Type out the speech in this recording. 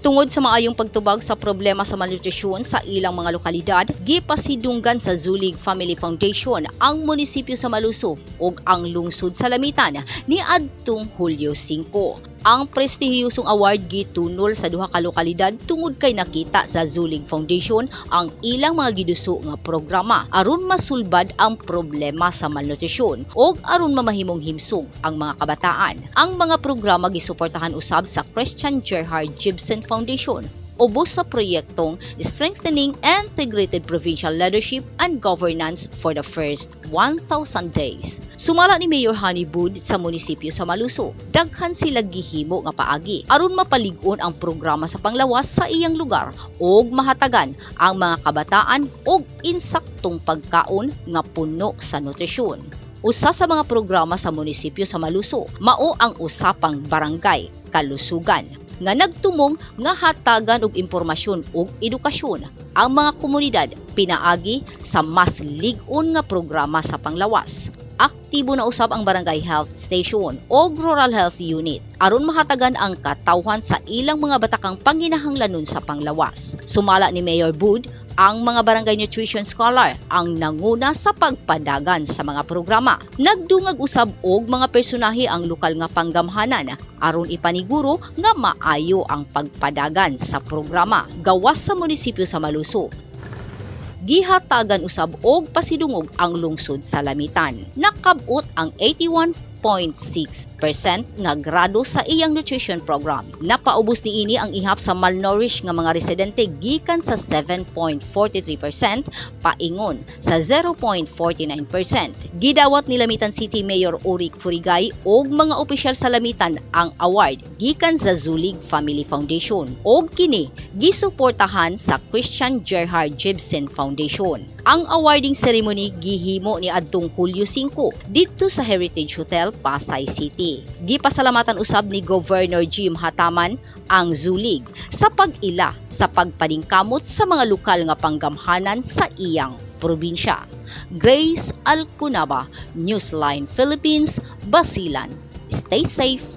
Tungod sa maayong pagtubag sa problema sa malnutrisyon sa ilang mga lokalidad, gipasidunggan sa Zuellig Family Foundation ang munisipyo sa Maluso ug ang lungsod sa Lamitan ni adtong Hulyo 5. Ang prestihiyosong award gitunol sa duha ka lokalidad tungod kay nakita sa Zuellig Foundation ang ilang mga giduso nga programa aron masulbad ang problema sa malnutrisyon ug aron mamahimong himsog ang mga kabataan. Ang mga programa gisuportahan usab sa Christian Gerhard Gibson Foundation ubos sa proyektong Strengthening Integrated Provincial Leadership and Governance for the First 1,000 Days. Sumala ni Mayor Honey Bud sa munisipyo sa Maluso, daghan sila gihimo nga paagi aron mapalig-on ang programa sa panglawas sa iyang lugar ug mahatagan ang mga kabataan og insaktong pagkaon nga puno sa nutrisyon. Usa sa mga programa sa munisipyo sa Maluso mao ang Usapang Barangay Kalusugan nga nagtumong nga hatagan og impormasyon ug edukasyon ang mga komunidad pinaagi sa mas lig-on nga programa sa panglawas. Aktibo na usab ang Barangay Health Station o Rural Health Unit aron mahatagan ang katawhan sa ilang mga batakang panginahanglanon sa panglawas. Sumala ni Mayor Bud, ang mga barangay nutrition scholar ang nanguna sa pagpadagan sa mga programa. Nagdungag usab og mga personahe ang lokal nga panggamhanan aron ipaniguro nga maayo ang pagpadagan sa programa gawas sa munisipyo sa Maluso, gihatagan usab og pasidungog ang lungsod sa Lamitan. Nakab-ot ang 81.6% nga grado sa iyang nutrition program. Napaubos niini ang ihap sa malnourished nga mga residente gikan sa 7.43% paingon sa 0.49%. Gidawat ni Lamitan City Mayor Uric Furigay og mga opisyal sa Lamitan ang award gikan sa Zuellig Family Foundation og kini gisuportahan sa Christian Gerhard Gibson Foundation. Ang awarding ceremony gihimo ni adtong Hulyo 5 didto sa Heritage Hotel, Pasay City. Gipasalamatan usab ni Governor Jim Hataman ang Zuellig sa pag-ila sa pagpaningkamot sa mga lokal nga panggamhanan sa iyang probinsya. Grace Alcunaba, Newsline Philippines, Basilan. Stay safe.